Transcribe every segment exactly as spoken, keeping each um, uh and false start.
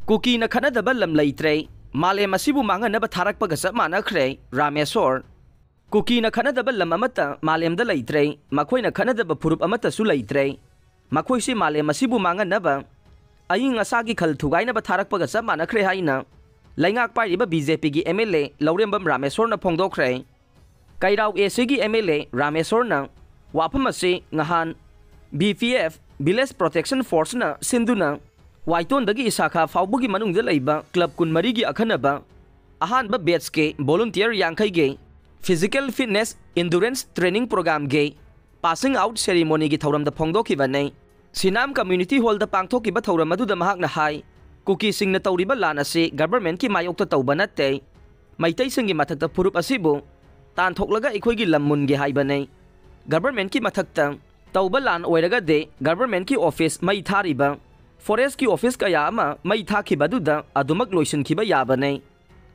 ꯀꯨꯀꯤꯅ ꯈꯠꯅꯗꯕ ꯂꯝ ꯂꯩꯇ꯭ꯔꯦ꯫ ꯃꯥꯂꯦꯝ ꯑꯁꯤꯕꯨ ꯃꯥꯡꯍꯟꯅꯕ ꯊꯥꯔꯛꯄꯒ ꯆꯞ ꯃꯥꯟꯅꯈ꯭ꯔꯦ ꯔꯥꯃꯦꯁꯣꯔ꯫ ꯀꯨꯀꯤꯅ ꯈꯠꯅꯗꯕ ꯂꯝ ꯑꯃꯠꯇ ꯃꯥꯂꯦꯝꯗ ꯂꯩꯇ꯭ꯔꯦ꯫ ꯃꯈꯣꯏꯅ ꯈꯠꯅꯗꯕ ꯐꯨꯔꯨꯞ ꯑꯃꯠꯇꯁꯨ ꯂꯩꯇ꯭ꯔꯦ꯫ ꯃꯈꯣꯏꯁꯤ ꯃꯥꯂꯦꯝ ꯑꯁꯤꯕꯨ ꯃꯥꯡꯍꯟꯅꯕ, ꯑꯏꯪ ꯑꯁꯥꯒꯤ ꯈꯜ ꯊꯨꯒꯥꯏꯅꯕ ꯊꯥꯔꯛꯄꯒ ꯆꯞ ꯃꯥꯟꯅꯈ꯭ꯔꯦ ꯍꯥꯏꯅ ꯂꯩꯉꯥꯛ ꯄꯥꯏꯔꯤꯕ ꯕꯤ ꯖꯦ ꯄꯤꯒꯤ ꯑꯦꯝ ꯑꯦꯜ ꯑꯦ ꯂꯧꯔꯦꯝꯕꯝ ꯔꯥꯃꯦꯁꯣꯔꯅ ꯐꯣꯡꯗꯣꯛꯈ꯭ꯔꯦ꯫ ꯀꯩꯔꯥꯎ ꯑꯦ ꯁꯤꯒꯤ ꯑꯦꯝ ꯑꯦꯜ ꯑꯦ ꯔꯥꯃꯦꯁꯣꯔꯅ ꯋꯥꯐꯝ ꯑꯁꯤ ꯉꯍꯥꯟ B P F, Village Protection Forceꯅ ꯁꯤꯟꯗꯨꯅ ꯋꯥꯏꯇꯣꯟꯗꯒꯤ ꯏꯁꯥꯈꯥ ꯐꯥꯎꯕꯒꯤ ꯃꯅꯨꯡꯗ ꯂꯩꯕ ꯀ꯭ꯂꯕ ꯀꯨꯟꯃꯔꯤꯒꯤ ꯑꯈꯟꯅꯕ ꯑꯍꯥꯟꯕ ꯕꯦꯠꯁꯀꯤ ꯚꯣꯂꯨꯟꯇꯤꯌꯔ ꯌꯥꯡꯈꯩꯒꯤ Physical Fitness Endurance Training Programꯒꯤ Passing Out Ceremonyꯒꯤ ꯊꯧꯔꯝꯗ ꯐꯣꯡꯗꯣꯛꯈꯤꯕꯅꯤ꯫ ꯁꯤꯅꯥꯝ ꯀꯝꯃ꯭ꯌꯨꯅꯤꯇꯤ ꯍꯣꯜꯗ ꯄꯥꯡꯊꯣꯛꯈꯤꯕ ꯊꯧꯔꯝ ꯑꯗꯨꯗ ꯃꯍꯥꯛꯅ ꯍꯥꯏ, ꯀꯨꯀꯤꯁꯤꯡꯅ ꯇꯧꯔꯤꯕ ꯂꯥꯟ ꯑꯁꯤ ꯒꯚꯔꯟꯃꯦꯟꯠꯀꯤ ꯃꯥꯌꯣꯛꯇ ꯇꯧꯕ ꯅꯠꯇꯦ꯫ ꯃꯩꯇꯩꯁꯤꯡꯒꯤ ꯃꯊꯛꯇ ꯐꯨꯔꯨꯞ ꯑꯁꯤꯕꯨ ꯇꯥꯟꯊꯣꯛꯂꯒ ꯑꯩꯈꯣꯏꯒꯤ ꯂꯝ ꯃꯨꯟꯒꯦ ꯍꯥꯏꯕꯅꯤ꯫ ꯒꯚꯔꯟꯃꯦꯟꯠꯀꯤ ꯃꯊꯛꯇ ꯇꯧꯕ ꯂꯥꯟ ꯑꯣꯏꯔꯒꯗꯤ ꯒꯚꯔꯟꯃꯦꯟꯠꯀꯤ ꯑꯣꯐꯤꯁ ꯃꯩ ꯊꯥꯔꯤꯕ, ꯐꯣꯔꯦꯁ꯭ꯠꯀꯤ ꯑꯣꯐꯤꯁ ꯀꯌꯥ ꯑꯃ ꯃꯩ ꯊꯥꯈꯤꯕꯗꯨꯗ ꯑꯗꯨꯃꯛ ꯂꯣꯏꯁꯤꯟꯈꯤꯕ ꯌꯥꯕꯅꯤ꯫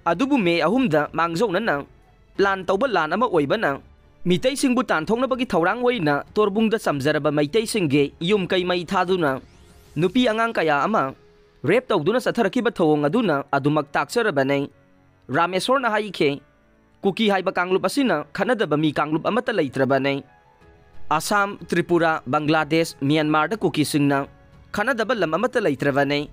ꯑꯗꯨꯕꯨ ꯃꯦ ꯑꯍꯨꯝꯗ ꯃꯥꯡꯖꯧꯅꯅ ꯄ꯭ꯂꯥꯟ ꯇꯧꯕ ꯂꯥꯟ ꯑꯃ ꯑꯣꯏꯕꯅ, ꯃꯤꯇꯩꯁꯤꯡꯕꯨ ꯇꯥꯟꯊꯣꯛꯅꯕꯒꯤ ꯊꯧꯔꯥꯡ ꯑꯣꯏꯅ ꯇꯣꯔꯕꯨꯡꯗ ꯆꯝꯖꯔꯕ ꯃꯩꯇꯩꯁꯤꯡꯒꯤ ꯌꯨꯝ ꯀꯩ ꯃꯩ ꯊꯥꯗꯨꯅ, ꯅꯨꯄꯤ ꯑꯉꯥꯡ ꯀꯌꯥ ꯑꯃ ꯔꯦꯞ ꯇꯧꯗꯨꯅ ꯆꯠꯊꯔꯛꯈꯤꯕ ꯊꯧꯑꯣꯡ ꯑꯗꯨꯅ ꯑꯗꯨꯃꯛ ꯇꯥꯛꯆꯔꯕꯅꯤ꯫ ꯔꯥꯃꯦꯁꯣꯔꯅ ꯍꯥꯏꯈꯤ, ꯀꯨꯀꯤ ꯍꯥꯏꯕ ꯀꯥꯡꯂꯨꯞ ꯑꯁꯤꯅ ꯈꯠꯅꯗꯕ ꯃꯤ ꯀꯥꯡꯂꯨꯞ ꯑꯃꯠꯇ ꯂꯩꯇ꯭ꯔꯕꯅꯤ꯫ ꯑꯁꯥꯝ, ꯇ꯭ꯔꯤꯄꯨꯔꯥ, ꯕꯪꯒ꯭ꯂꯥꯗꯦꯁ, ꯃ꯭ꯌꯥꯟꯃꯥꯔꯗ ꯀꯨꯀꯤꯁꯤꯡꯅ ꯈꯠꯅꯗꯕ ꯂꯝ ꯑꯃꯠꯇ ꯂꯩꯇ꯭ꯔꯕꯅꯤ꯫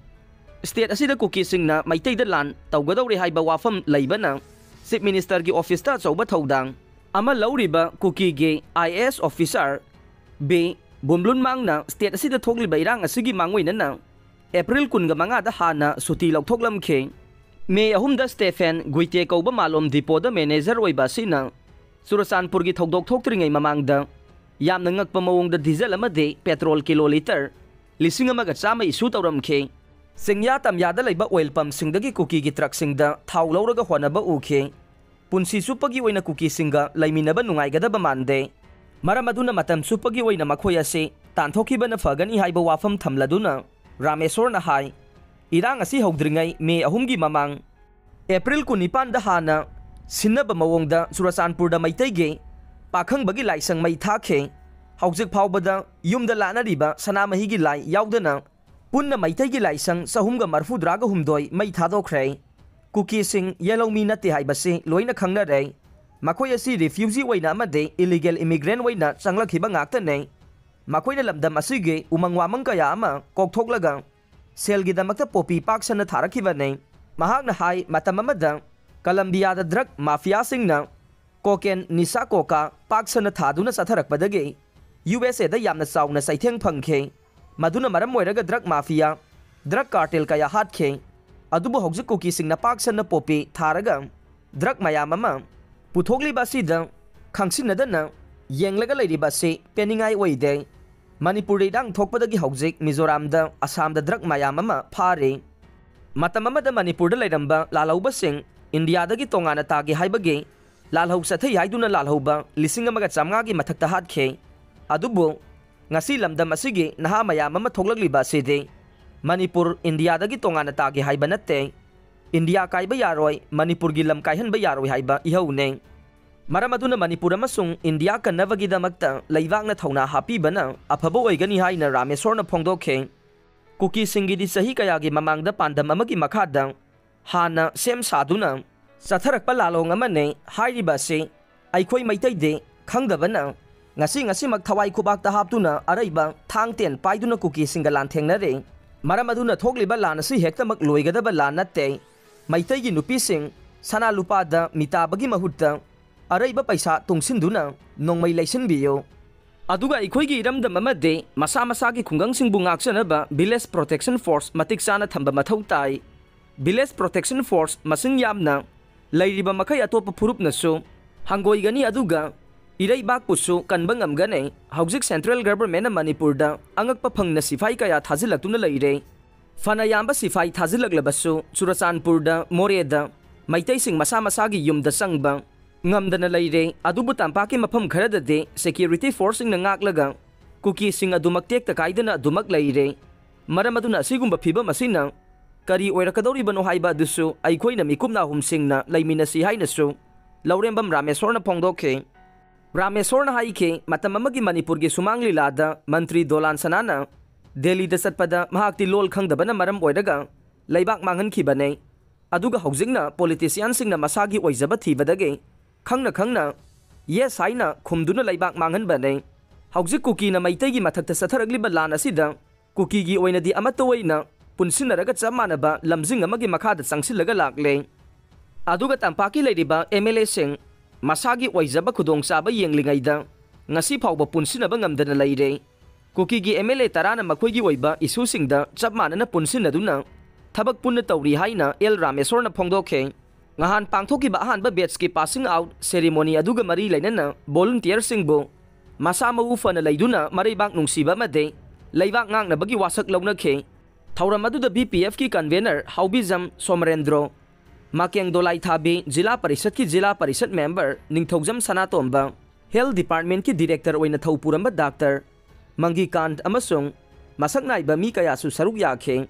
ꯁ꯭ꯇꯦꯠ ꯑꯁꯤꯗ ꯀꯨꯀꯤꯁꯤꯡꯅ ꯃꯩꯇꯩꯗ ꯂꯥꯟ ꯇꯧꯒꯗꯧꯔꯦ ꯍꯥꯏꯕ ꯋꯥꯐꯝ ꯂꯩꯕꯅ ꯆꯤꯐ ꯃꯤꯅꯤꯁꯇꯔꯒꯤ ꯑꯣꯐꯤꯁꯇ ꯑꯆꯧꯕ ꯊꯧꯗꯥꯡ ꯑꯃ ꯂꯧꯔꯤꯕ ꯀꯨꯀꯤꯒꯤ I A S officer B ꯕꯨꯝꯂꯨꯟꯃꯥꯡꯅ ꯁ꯭ꯇꯦꯠ ꯑꯁꯤꯗ ꯊꯣꯛꯂꯤꯕ ꯏꯔꯥꯡ ꯑꯁꯤꯒꯤ ꯃꯥꯡꯑꯣꯏꯅꯅ ꯑꯦꯄ꯭ꯔꯤꯜ ꯀꯨꯟꯒ ꯃꯉꯥꯗ ꯍꯥꯟꯅ ꯁꯨꯇꯤ ꯂꯧꯊꯣꯛꯂꯝꯈꯤ꯫ ꯃꯦ ꯑꯍꯨꯝꯗ ꯁ꯭ꯇꯦꯐꯦꯟ ꯒꯨꯏꯇꯦ ꯀꯧꯕ ꯃꯥꯂꯣꯝ ꯗꯤꯄꯣꯗ ꯃꯦꯅꯦꯖꯔ ꯑꯣꯏꯕ ꯑꯁꯤꯅ ꯆꯨꯔꯆꯥꯟꯄꯨꯔꯒꯤ ꯊꯧꯗꯣꯛ ꯊꯣꯛꯇ꯭ꯔꯤꯉꯩ ꯃꯃꯥꯡꯗ ꯌꯥꯝꯅ ꯉꯛꯄ ꯃꯑꯣꯡꯗ ꯗꯤꯖꯜ ꯑꯃꯗꯤ ꯄꯦꯇ꯭ꯔꯣꯜ ꯀꯤꯂꯣ ꯂꯤꯇꯔ ꯂꯤꯁꯤꯡ ꯑꯃꯒ ꯆꯥꯝꯃ ꯏꯁꯨ ꯇꯧꯔꯝꯈꯤ꯫ ꯆꯤꯡꯌꯥ ꯇꯝꯌꯥꯗ ꯂꯩꯕ ꯑꯣꯏꯜ ꯄꯝꯁꯤꯡꯗꯒꯤ ꯀꯨꯀꯤꯒꯤ ꯇ꯭ꯔꯛꯁꯤꯡꯗ ꯊꯥꯎ ꯂꯧꯔꯒ ꯍꯣꯟꯅꯕ ꯎꯈꯤ꯫ ꯄꯨꯟꯁꯤ ꯆꯨꯞꯄꯒꯤ ꯑꯣꯏꯅ ꯀꯨꯀꯤꯁꯤꯡꯒ ꯂꯩꯃꯤꯟꯅꯕ ꯅꯨꯡꯉꯥꯏꯒꯗꯕ ꯃꯥꯟꯗꯦ꯫ ꯃꯔꯝ ꯑꯗꯨꯅ ꯃꯇꯝ ꯆꯨꯞꯄꯒꯤ ꯑꯣꯏꯅ ꯃꯈꯣꯏ ꯑꯁꯤ ꯇꯥꯟꯊꯣꯛꯈꯤꯕꯅ ꯐꯒꯅꯤ ꯍꯥꯏꯕ ꯋꯥꯐꯝ ꯊꯝꯂꯗꯨꯅ ꯔꯥꯃꯦꯁꯣꯔꯅ ꯍꯥꯏ, ꯏꯔꯥꯡ ꯑꯁꯤ ꯍꯧꯗ꯭ꯔꯤꯉꯩ ꯃꯦ ꯑꯍꯨꯝꯒꯤ ꯃꯃꯥꯡ ꯑꯦꯄ꯭ꯔꯤꯜ ꯀꯨꯟꯅꯤꯄꯥꯟꯗ ꯍꯥꯟꯅ ꯁꯤꯟꯅꯕ ꯃꯑꯣꯡꯗ ꯆꯨꯔꯆꯥꯟꯄꯨꯔꯗ ꯃꯩꯇꯩꯒꯤ ꯄꯥꯈꯪꯕꯒꯤ ꯂꯥꯏꯁꯪ ꯃꯩ ꯊꯥꯈꯤ꯫ ꯍꯧꯖꯤꯛ ꯐꯥꯎꯕꯗ ꯌꯨꯝꯗ ꯂꯥꯠꯅꯔꯤꯕ ꯁꯅꯥꯃꯍꯤꯒꯤ ꯂꯥꯏ ꯌꯥꯎꯗꯅ ꯄꯨꯟꯅ ꯃꯩꯇꯩꯒꯤ ꯂꯥꯏꯁꯪ ꯆꯍꯨꯝꯒ ꯃꯔꯐꯨꯇꯔꯥꯒ ꯍꯨꯝꯗꯣꯏ ꯃꯩ ꯊꯥꯗꯣꯛꯈ꯭ꯔꯦ꯫ ꯀꯨꯀꯤꯁꯤꯡ ꯌꯦꯜꯍꯧꯃꯤ ꯅꯠꯇꯦ ꯍꯥꯏꯕꯁꯤ ꯂꯣꯏꯅ ꯈꯪꯅꯔꯦ꯫ ꯃꯈꯣꯏ ꯑꯁꯤ refugee ꯑꯣꯏꯅ ꯑꯃꯗꯤ illegal immigrant ꯑꯣꯏꯅ ꯆꯪꯂꯛꯈꯤꯕ ꯉꯥꯛꯇꯅꯤ꯫ ꯃꯈꯣꯏꯅ ꯂꯝꯗꯝ ꯑꯁꯤꯒꯤ ꯎꯃꯪ ꯋꯥꯃꯪ ꯀꯌꯥ ꯑꯃ ꯀꯣꯛꯊꯣꯛꯂꯒ ꯁꯦꯜꯒꯤꯗꯃꯛꯇ ꯄꯣꯄꯤ ꯄꯥꯛ ꯁꯟꯅ ꯊꯥꯔꯛꯈꯤꯕꯅꯤ꯫ ꯃꯍꯥꯛꯅ ꯍꯥꯏ, ꯃꯇꯝ ꯑꯃꯗ ꯀꯂꯝꯕꯤꯌꯥꯗ drug mafiaꯁꯤꯡꯅ cocaine, ꯅꯤꯁꯥ ꯀꯣꯀꯥ, ꯄꯥꯛ ꯁꯟꯅ ꯊꯥꯗꯨꯅ ꯆꯠꯊꯔꯛꯄꯗꯒꯤ ꯌꯨ ꯑꯦꯁ ꯑꯦꯗ ꯌꯥꯝꯅ ꯆꯥꯎꯅ ꯆꯩꯊꯦꯡ ꯐꯪꯈꯤ꯫ ꯃꯗꯨꯅ ꯃꯔꯝ ꯑꯣꯏꯔꯒ drug mafia, drug cartel ꯀꯌꯥ ꯍꯥꯠꯈꯤ꯫ ꯑꯗꯨꯕꯨ ꯍꯧꯖꯤꯛ ꯀꯨꯀꯤꯁꯤꯡꯅ ꯄꯥꯛ ꯁꯟꯅ ꯄꯣꯄꯤ ꯊꯥꯔꯒ drug ꯃꯌꯥꯝ ꯑꯃ ꯄꯨꯊꯣꯛꯂꯤꯕ ꯑꯁꯤꯗ ꯈꯪꯁꯤꯟꯅꯗꯅ ꯌꯦꯡꯂꯒ ꯂꯩꯔꯤꯕ ꯑꯁꯤ ꯄꯦꯟꯅꯤꯡꯉꯥꯏ ꯑꯣꯏꯗꯦ꯫ ꯃꯅꯤꯄꯨꯔꯗ ꯏꯔꯥꯡ ꯊꯣꯛꯄꯗꯒꯤ ꯍꯧꯖꯤꯛ ꯃꯤꯖꯣꯔꯥꯝꯗ, ꯑꯁꯥꯝꯗ drug ꯃꯌꯥꯝ ꯑꯃ ꯐꯥꯔꯤ꯫ ꯃꯇꯝ ꯑꯃꯗ ꯃꯅꯤꯄꯨꯔꯗ ꯂꯩꯔꯝꯕ ꯂꯥꯜꯍꯧꯕꯁꯤꯡ ꯏꯟꯗꯤꯌꯥꯗꯒꯤ ꯇꯣꯉꯥꯟꯅ ꯇꯥꯒꯦ ꯍꯥꯏꯕꯒꯤ ꯂꯥꯜꯍꯧ ꯆꯠꯊꯩ ꯍꯥꯏꯗꯨꯅ ꯂꯥꯜꯍꯧꯕ ꯂꯤꯁꯤꯡ ꯑꯃꯒ ꯆꯥꯝꯃꯉꯥꯒꯤ ꯃꯊꯛꯇ ꯍꯥꯠꯈꯤ꯫ ꯑꯗꯨꯕꯨ ꯉꯁꯤ ꯂꯝꯗꯝ ꯑꯁꯤꯒꯤ ꯅꯍꯥ ꯃꯌꯥꯝ ꯑꯃ ꯊꯣꯛꯂꯛꯂꯤꯕ ꯑꯁꯤꯗꯤ ꯃꯅꯤꯄꯨꯔ ꯏꯟꯗꯤꯌꯥꯗꯒꯤ ꯇꯣꯉꯥꯟꯅ ꯇꯥꯒꯦ ꯍꯥꯏꯕ ꯅꯠꯇꯦ꯫ ꯏꯟꯗꯤꯌꯥ ꯀꯥꯏꯕ ꯌꯥꯔꯣꯏ, ꯃꯅꯤꯄꯨꯔꯒꯤ ꯂꯝ ꯀꯥꯏꯍꯟꯕ ꯌꯥꯔꯣꯏ ꯍꯥꯏꯕ ꯏꯍꯧꯅꯦ꯫ ꯃꯔꯝ ꯑꯗꯨꯅ ꯃꯅꯤꯄꯨꯔ ꯑꯃꯁꯨꯡ ꯏꯟꯗꯤꯌꯥ ꯀꯟꯅꯕꯒꯤꯗꯃꯛꯇ ꯂꯩꯕꯥꯛꯅ ꯊꯧꯅꯥ ꯍꯥꯞꯄꯤꯕꯅ ꯑꯐꯕ ꯑꯣꯏꯒꯅꯤ ꯍꯥꯏꯅ ꯔꯥꯃꯦꯁꯣꯔꯅ ꯐꯣꯡꯗꯣꯛꯈꯤ꯫ ꯀꯨꯀꯤꯁꯤꯡꯒꯤꯗꯤ ꯆꯍꯤ ꯀꯌꯥꯒꯤ ꯃꯃꯥꯡꯗ ꯄꯥꯟꯗꯝ ꯑꯃꯒꯤ ꯃꯈꯥꯗ ꯍꯥꯟꯅ ꯁꯦꯝ ꯁꯥꯗꯨꯅ ꯆꯠꯊꯔꯛꯄ ꯂꯥꯂꯣꯡ ꯑꯃꯅꯤ꯫ ꯍꯥꯏꯔꯤꯕ ꯑꯁꯤ ꯑꯩꯈꯣꯏ ꯃꯩꯇꯩꯗꯤ ꯈꯪꯗꯕꯅ ꯉꯁꯤ ꯉꯁꯤꯃꯛ ꯊꯋꯥꯏ ꯈꯨꯕꯥꯛꯇ ꯍꯥꯞꯇꯨꯅ ꯑꯔꯩꯕ ꯊꯥꯡ ꯇꯦꯟ ꯄꯥꯏꯗꯨꯅ ꯀꯨꯀꯤꯁꯤꯡꯒ ꯂꯥꯟꯊꯦꯡꯅꯔꯤ꯫ ꯃꯔꯝ ꯑꯗꯨꯅ ꯊꯣꯛꯂꯤꯕ ꯂꯥꯟ ꯑꯁꯤ ꯍꯦꯛꯇꯃꯛ ꯂꯣꯏꯒꯗꯕ ꯂꯥꯟ ꯅꯠꯇꯦ꯫ ꯃꯩꯇꯩꯒꯤ ꯅꯨꯄꯤꯁꯤꯡ ꯁꯅꯥ ꯂꯨꯄꯥꯗ ꯃꯤꯇꯥꯕꯒꯤ ꯃꯍꯨꯠꯇ ꯑꯔꯩꯕ ꯄꯩꯁꯥ ꯇꯨꯡꯁꯤꯟꯗꯨꯅ ꯅꯣꯡꯃꯩ ꯂꯩꯁꯤꯟꯕꯤꯌꯨ꯫ ꯑꯗꯨꯒ ꯑꯩꯈꯣꯏꯒꯤ ꯏꯔꯝꯗꯝ ꯑꯃꯗꯤ ꯃꯁꯥ ꯃꯁꯥꯒꯤ ꯈꯨꯡꯒꯪꯁꯤꯡꯕꯨ ꯉꯥꯛꯆꯅꯕ village protection force ꯃꯇꯤꯛ ꯆꯥꯅ ꯊꯝꯕ ꯃꯊꯧ ꯇꯥꯏ꯫ Village protection force ꯃꯁꯤꯡ ꯌꯥꯝꯅ ꯂꯩꯔꯤꯕ ꯃꯈꯩ ꯑꯇꯣꯞꯄ ꯐꯨꯔꯨꯞꯅꯁꯨ ꯍꯪꯒꯣꯏꯒꯅꯤ, ꯑꯗꯨꯒ ꯏꯔꯩꯕꯥꯛꯄꯨꯁꯨ ꯀꯟꯕ ꯉꯝꯒꯅꯤ꯫ ꯍꯧꯖꯤꯛ central governmentꯅ ꯃꯅꯤꯄꯨꯔꯗ ꯑꯉꯛꯄ ꯐꯪꯅ ꯁꯤꯐꯥꯏ ꯀꯌꯥ ꯊꯥꯖꯤꯜꯂꯛꯇꯨꯅ ꯂꯩꯔꯦ꯫ ꯐꯅ ꯌꯥꯝꯕ ꯁꯤꯐꯥꯏ ꯊꯥꯖꯤꯜꯂꯛꯂꯕꯁꯨ ꯆꯨꯔꯆꯥꯟꯄꯨꯔꯗ, ꯃꯣꯔꯦꯗ ꯃꯩꯇꯩꯁꯤꯡ ꯃꯁꯥ ꯃꯁꯥꯒꯤ ꯌꯨꯝꯗ ꯆꯪꯕ ꯉꯝꯗꯅ ꯂꯩꯔꯦ꯫ ꯑꯗꯨꯕꯨ ꯇꯝꯄꯥꯛꯀꯤ ꯃꯐꯝ ꯈꯔꯗꯗꯤ security forceꯁꯤꯡꯅ ꯉꯥꯛꯂꯒ ꯀꯨꯀꯤꯁꯤꯡ ꯑꯗꯨꯃꯛ ꯇꯦꯛꯇ ꯀꯥꯏꯗꯅ ꯑꯗꯨꯃꯛ ꯂꯩꯔꯦ꯫ ꯃꯔꯝ ꯑꯗꯨꯅ ꯑꯁꯤꯒꯨꯝꯕ ꯐꯤꯕꯝ ꯑꯁꯤꯅ ꯀꯔꯤ ꯑꯣꯏꯔꯛꯀꯗꯧꯔꯤꯕꯅꯣ ꯍꯥꯏꯕ ꯑꯗꯨꯁꯨ ꯑꯩꯈꯣꯏꯅ ꯃꯤꯀꯨꯞ ꯅꯥꯍꯨꯝꯁꯤꯡꯅ ꯂꯩꯃꯤꯟꯅꯁꯤ ꯍꯥꯏꯅꯁꯨ ꯂꯧꯔꯦꯝꯕꯝ ꯔꯥꯃꯦꯁꯣꯔꯅ ꯐꯣꯡꯗꯣꯛꯈꯤ꯫ ꯔꯥꯃꯦꯁꯣꯔꯅ ꯍꯥꯏꯈꯤ, ꯃꯇꯝ ꯑꯃꯒꯤ ꯃꯅꯤꯄꯨꯔꯒꯤ ꯁꯨꯃꯥꯡ ꯂꯤꯂꯥꯗ ꯃꯟꯇ꯭ꯔꯤ ꯗꯣꯂꯥꯟ ꯁꯅꯥꯅ ꯗꯦꯜꯂꯤꯗ ꯆꯠꯄꯗ ꯃꯍꯥꯛꯇꯤ ꯂꯣꯜ ꯈꯪꯗꯕꯅ ꯃꯔꯝ ꯑꯣꯏꯔꯒ ꯂꯩꯕꯥꯛ ꯃꯥꯡꯍꯟꯈꯤꯕꯅꯤ꯫ ꯑꯗꯨꯒ ꯍꯧꯖꯤꯛꯅ ꯄꯣꯂꯤꯇꯤꯁꯤꯌꯥꯟꯁꯤꯡꯅ ꯃꯁꯥꯒꯤ ꯑꯣꯏꯖꯕ ꯊꯤꯕꯗꯒꯤ ꯈꯪꯅ ꯈꯪꯅ ꯌꯦꯁ ꯍꯥꯏꯅ ꯈꯨꯝꯗꯨꯅ ꯂꯩꯕꯥꯛ ꯃꯥꯡꯍꯟꯕꯅꯤ꯫ ꯍꯧꯖꯤꯛ ꯀꯨꯀꯤꯅ ꯃꯩꯇꯩꯒꯤ ꯃꯊꯛꯇ ꯆꯠꯊꯔꯛꯂꯤꯕ ꯂꯥꯟ ꯑꯁꯤꯗ ꯀꯨꯀꯤꯒꯤ ꯑꯣꯏꯅꯗꯤ ꯑꯃꯠꯇ ꯑꯣꯏꯅ ꯄꯨꯟꯁꯤꯟꯅꯔꯒ ꯆꯞ ꯃꯥꯟꯅꯕ ꯂꯝꯖꯤꯡ ꯑꯃꯒꯤ ꯃꯈꯥꯗ ꯆꯪꯁꯤꯜꯂꯒ ꯂꯥꯛꯂꯦ꯫ ꯑꯗꯨꯒ ꯇꯝꯄꯥꯛꯀꯤ ꯂꯩꯔꯤꯕ ꯑꯦꯝ ꯑꯦꯜ ꯑꯦꯁꯤꯡ ꯃꯁꯥꯒꯤ ꯑꯣꯏꯖꯕ ꯈꯨꯗꯣꯡꯆꯥꯕ ꯌꯦꯡꯂꯤꯉꯩꯗ ꯉꯁꯤ ꯐꯥꯎꯕ ꯄꯨꯟꯁꯤꯟꯅꯕ ꯉꯝꯗꯅ ꯂꯩꯔꯦ꯫ ꯀꯨꯀꯤꯒꯤ ꯑꯦꯝ ꯑꯦꯜ ꯑꯦ ꯇꯔꯥꯅ ꯃꯈꯣꯏꯒꯤ ꯑꯣꯏꯕ ꯏꯁꯨꯁꯤꯡꯗ ꯆꯞ ꯃꯥꯟꯅꯅ ꯄꯨꯟꯁꯤꯟꯅꯗꯨꯅ ꯊꯕꯛ ꯄꯨꯟꯅ ꯇꯧꯔꯤ ꯍꯥꯏꯅ ꯑꯦꯜ ꯔꯥꯃꯦꯁꯣꯔꯅ ꯐꯣꯡꯗꯣꯛꯈꯤ꯫ ꯉꯍꯥꯟ ꯄꯥꯡꯊꯣꯛꯈꯤꯕ ꯑꯍꯥꯟꯕ ꯕꯦꯠꯁꯀꯤ ꯄꯥꯁꯤꯡ ꯑꯥꯎꯠ ꯁꯦꯔꯤꯃꯣꯅꯤ ꯑꯗꯨꯒ ꯃꯔꯤ ꯂꯩꯅꯅ ꯚꯣꯂꯨꯟꯇꯤꯌꯔꯁꯤꯡꯕꯨ ꯃꯁꯥ ꯃꯎ ꯐꯅ ꯂꯩꯗꯨꯅ ꯃꯔꯩꯕꯥꯛ ꯅꯨꯡꯁꯤꯕ ꯑꯃꯗꯤ ꯂꯩꯕꯥꯛ ꯉꯥꯛꯅꯕꯒꯤ ꯋꯥꯁꯛ ꯂꯧꯅꯈꯤ꯫ ꯊꯧꯔꯝ ꯑꯗꯨꯗ ꯕꯤ ꯄꯤ ꯑꯦꯐꯀꯤ ꯀꯟꯚꯦꯅꯔ ꯍꯥꯎꯕꯤꯖꯝ ꯁꯣꯃꯔꯦꯟꯗ꯭ꯔꯣ, ꯃꯥꯀꯦꯡ ꯗꯣꯂꯥꯏꯊꯥꯕꯤ ꯖꯤꯂꯥ ꯄꯔꯤꯁꯠꯀꯤ ꯖꯤꯂꯥ ꯄꯔꯤꯁꯠ ꯃꯦꯝꯕꯔ ꯅꯤꯡꯊꯧꯖꯝ ꯁꯅꯥꯇꯣꯝꯕ, ꯍꯦꯜꯊ ꯗꯤꯄꯥꯔꯠꯃꯦꯟꯠꯀꯤ ꯗꯤꯔꯦꯛꯇꯔ ꯑꯣꯏꯅ ꯊꯧ ꯄꯨꯔꯝꯕ ꯗꯥꯛꯇꯔ ꯃꯪꯒꯤꯀꯥꯟꯠ ꯑꯃꯁꯨꯡ ꯃꯁꯛ ꯅꯥꯏꯕ ꯃꯤ ꯀꯌꯥꯁꯨ ꯁꯔꯨꯛ ꯌꯥꯈꯤ꯫